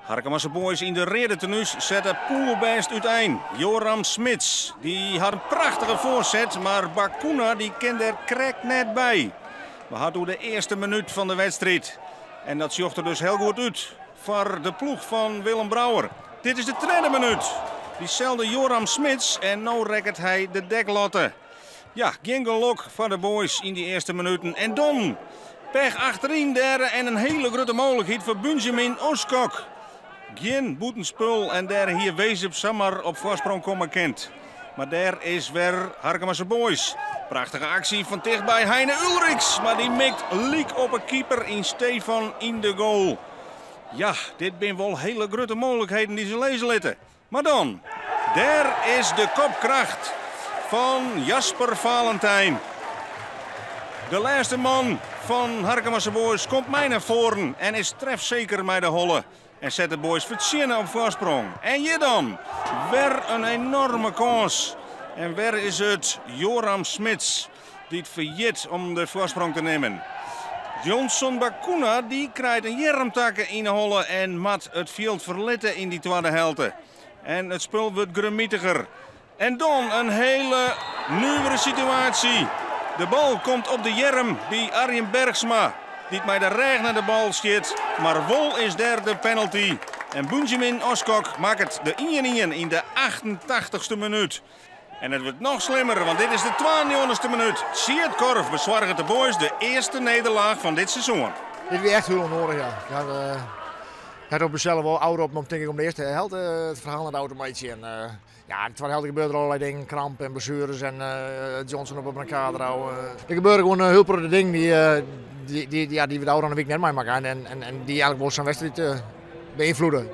Harkemase Boys yn de reade tenues sette poerbêst útein. Joram Smits dy hat in prachtige foarset, mar Bacuna dy kin der krekt net by. We ha it oer de earste minút fan de wedstriid. En dat sjocht der dus hiel goed út foar de ploech fan Willem Brouwer. Dit is de tredde minút. Dyselde Joram Smits en no rekket hy de deklatte. Ja, gjin gelok foar de Boys yn dy earste minuten. En dan pech achteryn dêr en in hiele grutte mooglikheid foar Benjamin Oskok. Gjin bûtenspul en dêr hie Wezep samar op foarsprong komme kind. Mar dêr is wer Harkemase Boys. Prachtige aksje fan tichtby Heine Ulrichs, mar dy mikt lyk op 'e keeper yn stee fan yn de goal. Ja, dit binne wol hiele grutte mooglikheden dy't se lizze litte. Mar dan, dêr is de kopkracht fan Jasper Valentijn. De lêste man fan Harkemase Boys komt mei nei foaren en is trefseker mei de holle. En set de Boys fertsjinne op foarsprong. En hjir dan, wer in enoarme kâns. En wer is it Joram Smits dy't ferjit om de foarsprong te nimmen. Johnson Bacuna dy krijt in earmtakke yn 'e holle en moat it fjild ferlitte yn dy twadde helte. En it spul wurdt grimmitiger. En dan in hiele nuvere situaasje. De bal komt op de earm by Arjen Bergsma, dy't mei de rêch nei de bal stiet. Mar wol is dêr de penalty. En Benjamin Oskok makket de 1-1 yn de 88ste minút. En it wurdt noch slimmer, want dit is de 92ste minút. Sierd Korf besoarget de Boys de earste nederlaach fan dit seizoen. Dit wie echt hiel ûnnoadich, ja. Ik ha, ik ha op mysels wol ôfroppen om tink ik om de earste helte it ferhaal net ôf te meitsjen. En, ja, de twadde helte gebeurde der allerlei dingen, kramp en blessueres en Johnson op 'e brocade. Der gebeurde gewoan in hiel protte dingen dy't, dy, dy, ja, dy't we de ôfrûne wike net meimakke en, en, en dy't eigentlik wol sa'n wedstriid beynfloede.